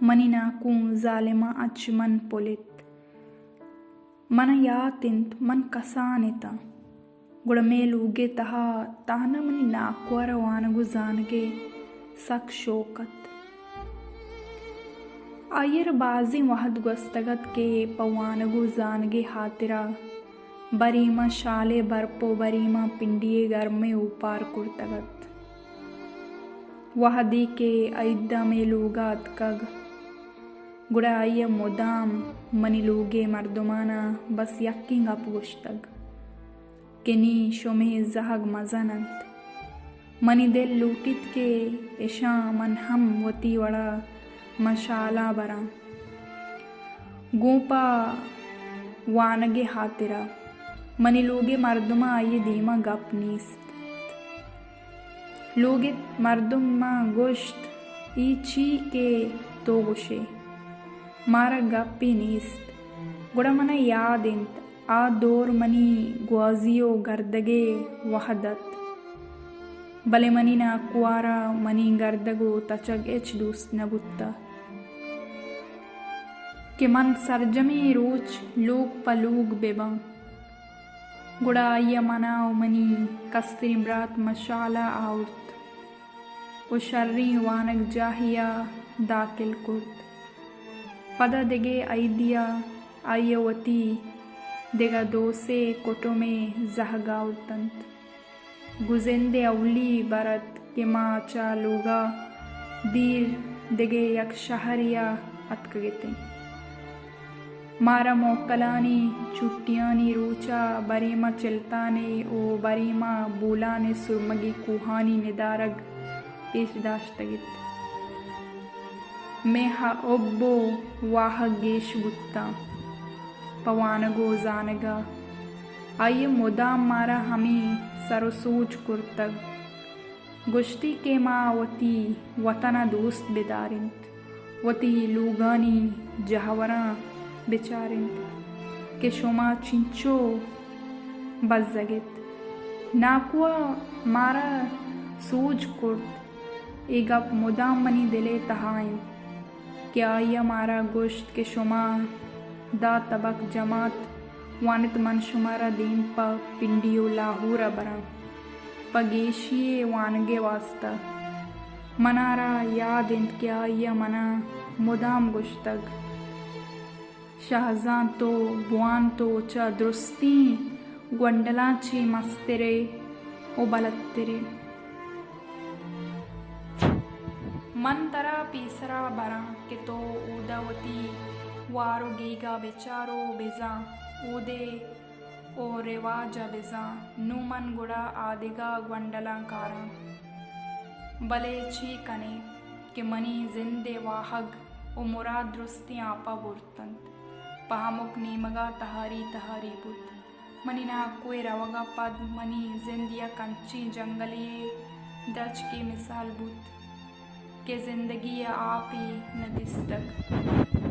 منی ناکو ظالماں اچ من پلت۔ من ءَ یات اِنت من کسان اِتاں، گڑا مئے لوگ ءِ تہا تہنا منی ناکو ءَ را وانگ ءُ زانگ ءِ سک شوق اَت۔ آئی ءَ را بازیں وہد گوستگ اَت کہ پہ وانگ ءُ زانگ ءِ ہاترا بریماں شال ءِ برپ ءُ بریماں پنڈی ءِ گرم ءَ اوپار کرتگ اَت۔ وہدے کہ ائید ءَ مئے لوگ ءَ اتکگ، گڑا آئی ءَ مدام منی لوگ ءِ مردماناں بس یکیں گپ گوشتگ کہ نی شمئے زہگ مزن اَنت۔ منی دل لوٹیت کہ اشاں من ہم وتی وڑا ماں شال ءَ براں۔ گوں پہ وانگ ءِ ہاترا منی لوگ ءِ مردماں آئی ءِ دیما گپ نیست۔ لوگ ءِ مردماں گوشت، اے چی کہ تو گوشے، مارا گپے نیست۔ گڑا من ءَ یاد اِنت، آ دور منی گوازی ءُ گردگ ءِ وہد اَت، بلے منی ناکو ءَ را منی گردگ ءُ تچگ ہچ دوست نہ بوتہ کہ من سرجمیں روچ لوگ پہ لوگ بہ باں۔ گڑا آئی ءَ من ءَ ءُ منی کستریں برات ماں شال ءَ آورت ءُ شریں وانگجاہے ءَ داخل کرت۔ پدا دگہ ائیدے ءَ آئی ءَ وتی دگہ دو سے کٹم ءِ زہگ آورت اَنت۔ گوں زند ءِ اولی بر اَت کہ ما چہ لوگ ءَ دیر دگہ یک شہرے ءَ اتکگ اِت ایں۔ مارا موکلانی چھٹیانی روچ ءَ بریماں چلتان ءِ ءُ بریماں بولان ءِ سرمگی کوہانی ندارگ پیش داشتگ اَت۔ مئے حب ءُ واہگ گیش بوتاں پہ وانگ ءُ زانگ ءَ۔ آئی ءَ مدام مارا ہمے سر ءُ سوج کرتگ۔ گوشتی کہ ما وتی وطن ءَ دوست بدارینت، وتی لوگانی جاوراں بچارینت کہ شما چنچو بزگ اِت۔ ناکو ءَ مارا سوج کرت۔ اے گپ مدام منی دل ءِ تہا اِنت کہ آئی ءَ مارا گوشت کہ شما داں تبک جماعت وان اِت، من شمارا دیم پہ پنڈی ءُ لاہور ءَ براں پہ گیشی ءِ وانگ ءِ واستہ۔ من ءَ را یاد اِنت کہ آئی ءَ من ءَ مدام گوشتگ، شہزانت ءُ بوانت ءُ چہ درستیں گونڈلاں چہ مستر ئے ءُ بلدتر ئے۔ من ترا پیسرا براں کہ تو اودا وتی وار ءُ گیگ ءَ بچار ءُ بزاں، اودے ءُ رواج ءَ بزاں۔ نوں من گڑا آدگہ گونڈلاں کاراں۔ بلے چے کنیں کہ منی زند ءِ واہگ ءُ مراد درستیں آپ ءَ برت اَنت۔ پہ ہمک نیمگ ءَ تہاری تہاری بوت۔ منی ناکو ءِ روگ ءَ پد منی زند یک انچیں جنگلے ءِ درچکے ءِ مثال بوت کہ زندگی ءَ آپے نہ دیستگ۔